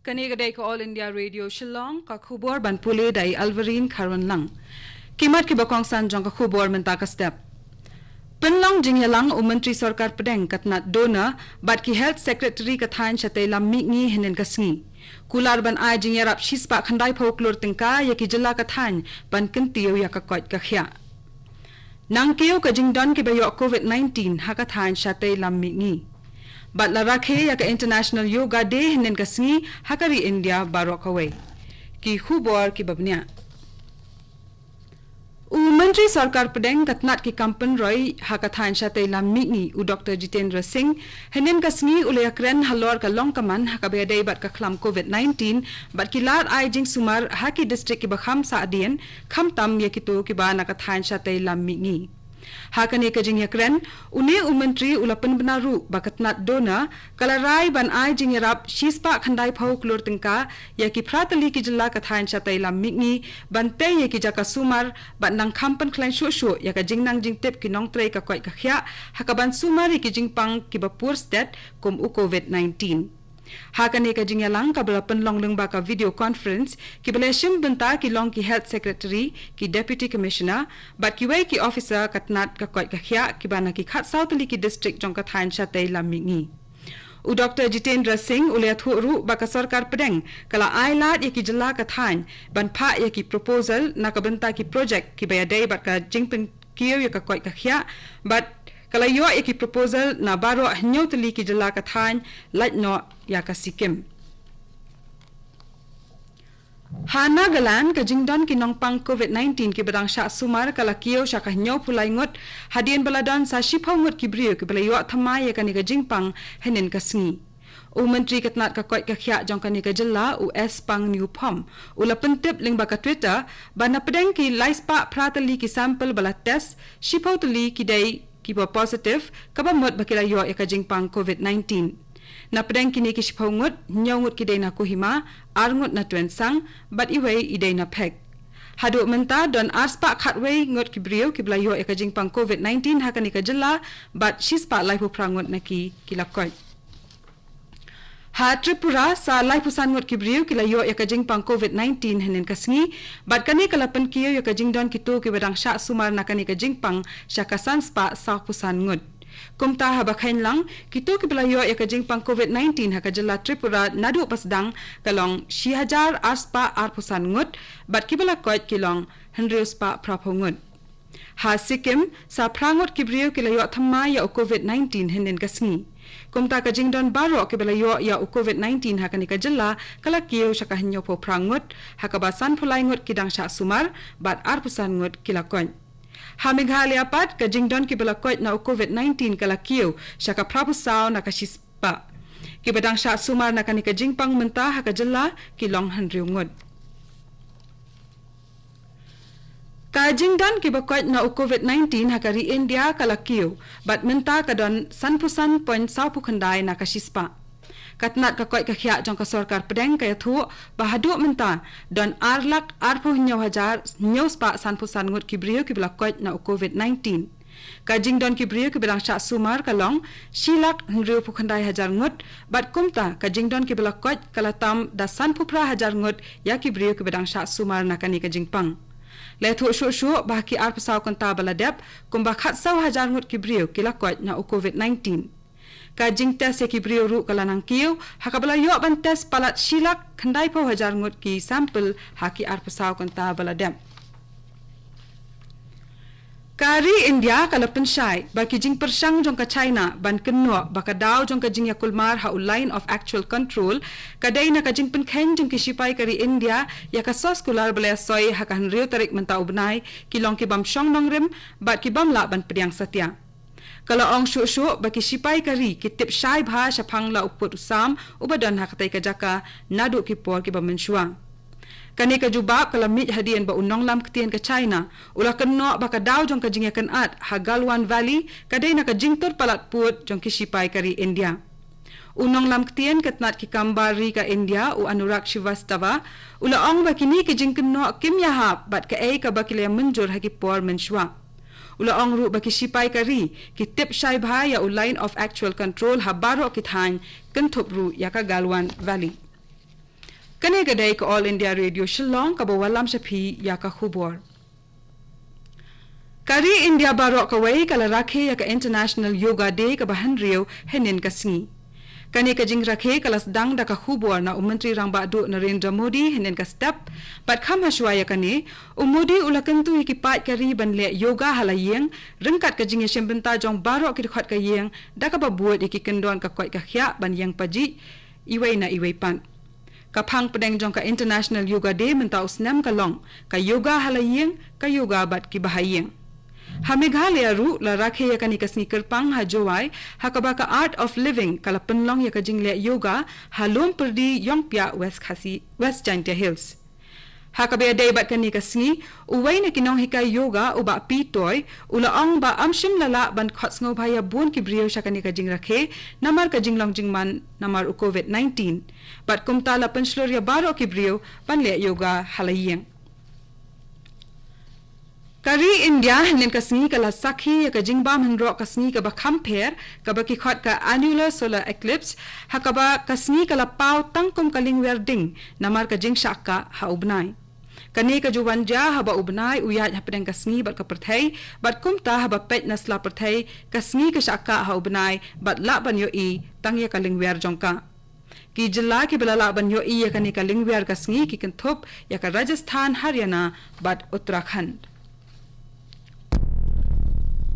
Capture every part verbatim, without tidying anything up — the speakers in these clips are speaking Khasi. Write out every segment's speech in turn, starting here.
Kane ka dei ka All India Radio Shillong, ka khubor ban pule da i Alvarine Kharwanlang. Ki mat kiba kongsan jong ka khubor mynta ka step. Pynlong jingïalang u Myntri Sorkar Pdeng ka tnat DoNER bad ki Health Secretary ka thaiñ shatei lam mihngi hynnin ka sngi. Kular ban ai jingïarap shispah khyndai phew klur tyngka ïa ki jylla ka thaiñ ban kyntiew ïa ka koit ka khiah. Nang kiew ka jingdon kiba ïoh COVID nineteen ha ka thaiñ shatei lam mihngi. Bad la rakhe ïa ka International Yoga Day hynnin ka sngi ha ka ri India baroh kawei. Ki khubor kiba bniah. U Myntri Sorkar Pdeng ka tnat ki kam pynroi ha ka thaiñ shatei lam mihngi u Doctor Jitendra Singh, hynnin ka sngi u la ïakren halor ka long ka man ha kaba ïadei bad ka khlam COVID nineteen, bad ki lad ai jingsumar ha ki district kiba kham sahdien, khamtam ïa kito kiba na ka thaiñ shatei lam mihngi. Ha kane ka jingïakren, une u Myntri u la pynbna ruh ba ka tnat DoNER ka la rai ban ai jingïarap shispah khyndai phew klur tyngka ïa ki phra tylli ki jylla ka thaiñ shatei lam mihngi ban tei ïa ki jaka sumar, bad nang kham pynkhlaiñ shuh shuh ïa ka jingnang jingtip ki nongtrei ka koit ka khiah ha kaban sumar ïa ki jingpang kiba pur stet kum u COVID nineteen. Ha kane ka jingïalang kaba la pynlong lyngba ka video conference, kiba la shim bynta ki long ki Health Secretary, ki Deputy Commissioner, bad kiwei ki officer ka tnat ka koit ka khiah kiba na ki khatsaw tylli ki district jong ka thaiñ shatei lam mihngi. U Doctor Jitendra Singh u la ïathuh ruh ba ka Sorkar Pdeng ka la ai lad ïa ki jylla ka thaiñ ban phah ïa ki proposal na ka bynta ki project kiba ïadei bad ka jingpynkiew ïa ka koit ka khiah, bad ka la ïoh ïa ki proposal na baroh hynñiew tylli ki jylla ka thaiñ, lait noh ïa ka Sikkim. Ha Nagaland, ka jingdon ki nongpang COVID nineteen kiba dang shah sumar ka la kiew sha ka hynñiew phew lai ngut, hadien ba la don sa shiphew ngut ki briew kiba la ïoh thymmai ïa kane ka jingpang hynnin ka sngi. U Myntri ka tnat ka koit ka khiah jong kane ka jylla, u S Pang Newphom, u la pyntip lyngba ka Twitter ba na pdeng ki laispah phra tylli ki sample ba la test, shiphew tylli ki dei kiba positive, kaba mut ba ki la ïoh ïa ka jingpang COVID nineteen. Na pdeng kine ki shiphew ngut, hynñiew ngut ki dei na Kohima, ar ngut na Tuensang, bad iwei i dei na Phek. Haduh mynta don arspah khatwei ngut ki briew kiba la ïoh ïa ka jingpang COVID nineteen ha kane ka jylla, bad shispah laiphew phra ngut na ki ki la koit. Ha Tripura, sa laiphew san ngut ki briew ki la ïoh ïa ka jingpang COVID nineteen hynnin ka sngi, bad kane ka la pynkiew ïa ka jingdon kito kiba dang shah sumar na kane ka jingpang sha ka sanspah sawphew san ngut. Kumta haba kheiñ lang, kito kiba la ïoh ïa ka jingpang COVID nineteen ha ka jylla Tripura naduh ba sdang ka long shi hajar arspah arphew san ngut, bad kiba la koit ki long hynriew spah phraphew ngut. Ha Sikkim, sa phra ngut ki briew ki la ïoh thymmai ïa u COVID nineteen hynnin ka sngi. Kumta ka jingdon baroh kiba la ïoh ïa u COVID nineteen ha kane ka jylla ka la kiew sha ka hynñiewphew phra ngut, ha kaba sanphew lai ngut ki dang shah sumar, bad arphew san ngut ki la koit. Ha Meghalaya pat, ka jingdon kiba la koit na u COVID nineteen ka la kiew sha ka phraphew saw na ka shispah. Kiba dang shah sumar na kane ka jingpang mynta ha ka jylla ki long hynriew ngut. Ka jingdon kiba koit na u COVID nineteen ha ka ri India ka la kiew, bad mynta ka don sanphew san point sawphew khyndai na ka shispah. Ka tnat ka koit ka khiah jong ka sorkar pdeng ka ïathuh ba haduh mynta don ar lak arphew hynñiew hajar hynñiew spah sanphew san ngut ki briew kiba la koit na u COVID nineteen. Ka jingdon ki briew kiba dang shah sumar ka long shi lak hynriewphew khyndai hajar ngut, bad kumta ka jingdon kiba la koit ka la tam da sanphew phra hajar ngut ïa ki briew kiba dang shah sumar na kane ka jingpang. La ïathuh shuh shuh ba ha ki arphew saw kynta ba la dep, kumba khatsaw hajar ngut ki briew ki la koit na u COVID nineteen. Ka jingtest ïa ki briew ruh ka la nang kiew, ha kaba la ïoh ban test palat shi lak khyndaiphew hajar ngut ki sample ha ki arphew saw kynta ba la dep. Ka ri India ka la pynshai ba ki jingpyrshang jong ka China ban kynnoh ba ka daw jong ka jingïakulmar ha u Line of Actual Control ka dei na ka jingpynkheiñ jong ki shipai ka ri India ïa ka soskular ba la ïasoi ha ka hynriew tarik mynta u bnai ki long ki bym shong nongrim bad ki bym lah ban pdiang satia. Ka la ong shuh shuh ba ki shipai ka ri ki tip shai bha shaphang la u pud u sam uba don ha katei ka jaka naduh ki por kiba mynshuwa. Kane ka jubab ka la mih hadien ba u nonglam ktien ka China u la kynnoh ba ka daw jong ka jingïakynad ha Galwan Valley ka dei na ka jingtur palat pud jong ki shipai ka ri India. U nonglam ktien ka tnat ki kam bar ri ka India, u Anurag Srivastava, u la ong ba kine ki jingkynnoh kim ïahap bad kaei kaba ki la ïamynjur ha ki por mynshuwa. U la ong ruh ba ki shipai ka ri ki tip shai bha ïa u Line of Actual Control ha baroh ki thaiñ, kynthup ruh ïa ka Galwan Valley. Kane ka dei ka All India Radio Shillong kaba wallam sha phi ïa ka khubor. Ka ri India baroh kawei ka la rakhe ïa ka International Yoga Day kaba hynriew hynnin ka sngi. Kane ka jingrakhe ka la sdang da ka khubor na u Myntri Rangbah Duh Narendra Modi hynnin ka step, bad kham hashwa ïa kane, u Modi u la kyntu ïa ki paid ka ri ban leh yoga ha la ïing, ryngkat ka jingïashim bynta jong baroh ki dkhot ka ïing, da kaba bud ïa ki kyndon ka koit ka khiah ban ïeng pajih iwei na iwei pat. Ka phang pdeng jong ka International Yoga Day mynta u snem ka long ka yoga ha la ïing, ka yoga bad ki bahaïing. Ha Meghalaya ruh la rakhe ïa kane ka sngi kyrpang ha Jowai, ha kaba ka Art of Living ka la pynlong ïa ka jingleh yoga ha Lum Pyrdi Ïongpiah, West Khasi, West Jaintia Hills. Ha kaba ïadei bad kane ka sngi, uwei na ki nonghikai yoga u Bah Pi Toy, u la ong ba ym shym la lah ban khot sngewbha ïa bun ki briew sha kane ka jingrakhe, namar ka jinglong jingman namar u covid nineteen. Bad kumta la pynshlur ïa baroh ki briew ban leh yoga ha la ïing. Ka ri India hynnin ka sngi ka la sakhi ïa ka jingbam hynroh ka sngi kaba kham pher, kaba ki khot ka annular solar eclipse, ha kaba ka sngi ka la paw tang kum ka lyngwiar ding, namar ka jingshah kah ha u bnai. Kane ka ju wan jia haba u bnai u ïaid hapdeng ka sngi bad ka pyrthei, bad kumta haba peit na sla pyrthei, ka sngi ka shah kah ha u bnai, bad lah ban ïohi tang ïa ka lyngwiar jong ka. Ki jylla kiba la lah ban ïohi ïa kane ka lyngwiar ka sngi ki kynthup ïa ka Rajasthan, Haryana, bad Uttarakhand.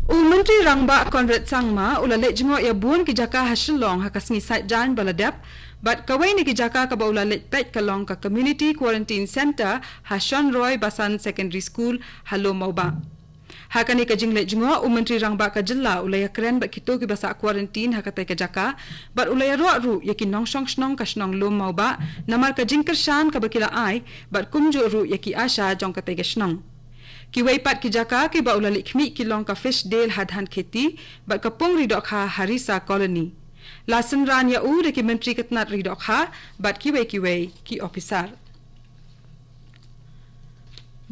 U Myntri Rangbah Conrad Sangma u la leit jngoh ïa bun ki jaka ha Shillong ha ka sngi Saitjaiñ ba la dep, bad kawei na ki jaka kaba u la leit peit ka long ka Community Quarantine Centre ha Shonroi Basan Secondary School ha Lum Mawbah. Ha kane ka jingleit jngoh, u Myntri Rangbah ka jylla u la ïakren bad kito kiba sah quarantine ha katei ka jaka, bad u la ïaroh ruh ïa ki nongshong shnong ka shnong Lum Mawbah, namar ka jingkyrshan kaba ki la ai, bad kumjuh ruh ïa ki ASHA jong katei ka shnong. Kiwei pat ki jaka kiba u la leit khmih ki long ka Fishdale ha Dhankheti, bad ka Pung Ri Dohkha ha Risa Colony. La synran ïa u da ki Myntri ka tnat Ri Dohkha, bad kiwei kiwei ki ophisar.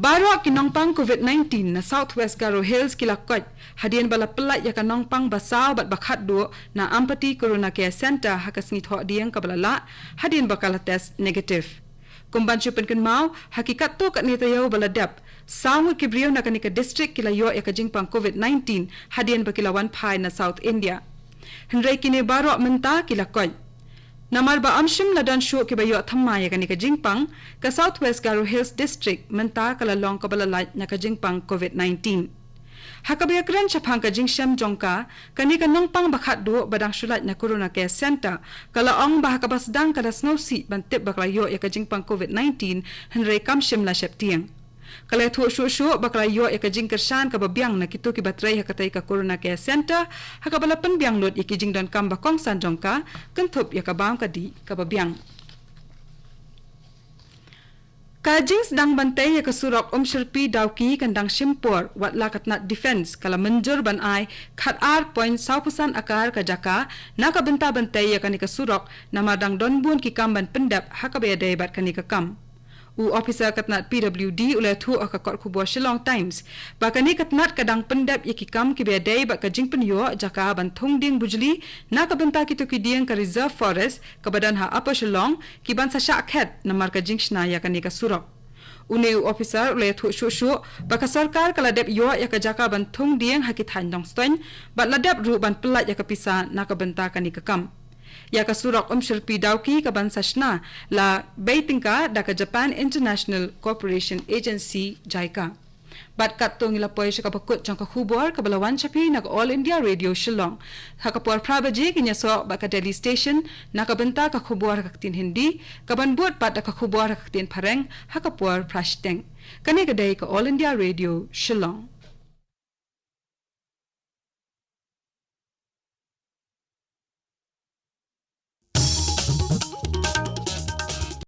Baroh ki nongpang covid nineteen na South West Garo Hills ki la koit, hadien ba la pyllait ïa ka nongpang ba saw bad ba khatduh na Ampati Corona Care Centre ha ka sngi Thohdieng kaba la lah, hadien ba ka la test negative. Kum ban shu pynkynmaw, ha ki katto katne taïew ba la dep, saw ngut ki briew na kane ka district ki la ïoh ïa ka jingpang covid nineteen, hadien ba ki la wan phai na South India. Hynrei kine baroh mynta ki la koit. Namar ba ym shym la don shuh kiba ïoh thymmai ïa kane ka jingpang, ka South West Garo Hills District mynta ka la long kaba la lait na ka jingpang covid nineteen. Ha kaba ïakren shaphang ka jingshem jong ka, kane ka nongpang ba khatduh ba dang shu lait na Corona Care Centre, ka la ong ba ha kaba sdang ka la sngewsih ban tip ba ka la ïoh ïa ka jingpang covid nineteen, hynrei kam shym la sheptieng. Ka la ïathuh shuh shuh ba ka la ïoh ïa ka jingkyrshan kaba biang na kito kiba trei ha katei ka Corona Care Centre, ha kaba la pynbiang lut ïa ki jingdonkam ba kongsan jong ka, kynthup ïa ka bam ka dih kaba biang. Ka jingsdang ban tei ïa ka surok Umshyrpi Dawki kan dang shim por, wat la ka tnat Defence ka la mynjur ban ai khatar point saw phew san akar ka jaka na ka bynta ban tei ïa kane ka surok, namar dang don bun ki kam ban pyndep ha kaba ïadei bad kane ka kam. U ophisar ka tnat P W D u la ïathuh ha ka kot khubor Shillong Times ba kane ka tnat ka dang pyndep ïa ki kam kiba ïadei bad ka jingpynïoh jaka ban thung dieng bujli na ka bynta kito ki dieng ka Reserve Forest kaba don ha Upper Shillong, ki ban sa shah khet namar ka jingshna ïa kane ka surok. Une u ophisar u la ïathuh shuh shuh ba ka sorkar ka la dep ïoh ïa ka jaka ban thung dieng ha ki thaiñ Nongstoiñ, bad la dep ruh ban pyllait ïa ka pisa na ka bynta kane ka kam. Ïa ka surok Umshyrpi Dawki ka ban sa shna la bei tyngka da ka Japan International Cooperation Agency, JICA. Bad katto ngi la poi sha kaba kut jong ka khubor kaba la wan sha phi na ka All India Radio Shillong. Ha ka por phra baje ngin ïasoh bad ka Delhi Station na ka bynta ka khubor ha ka ktien Hindi, ka ban bud pat da ka khubor ha ka ktien Phareng ha ka por phra shiteng. Kane ka dei ka All India Radio Shillong.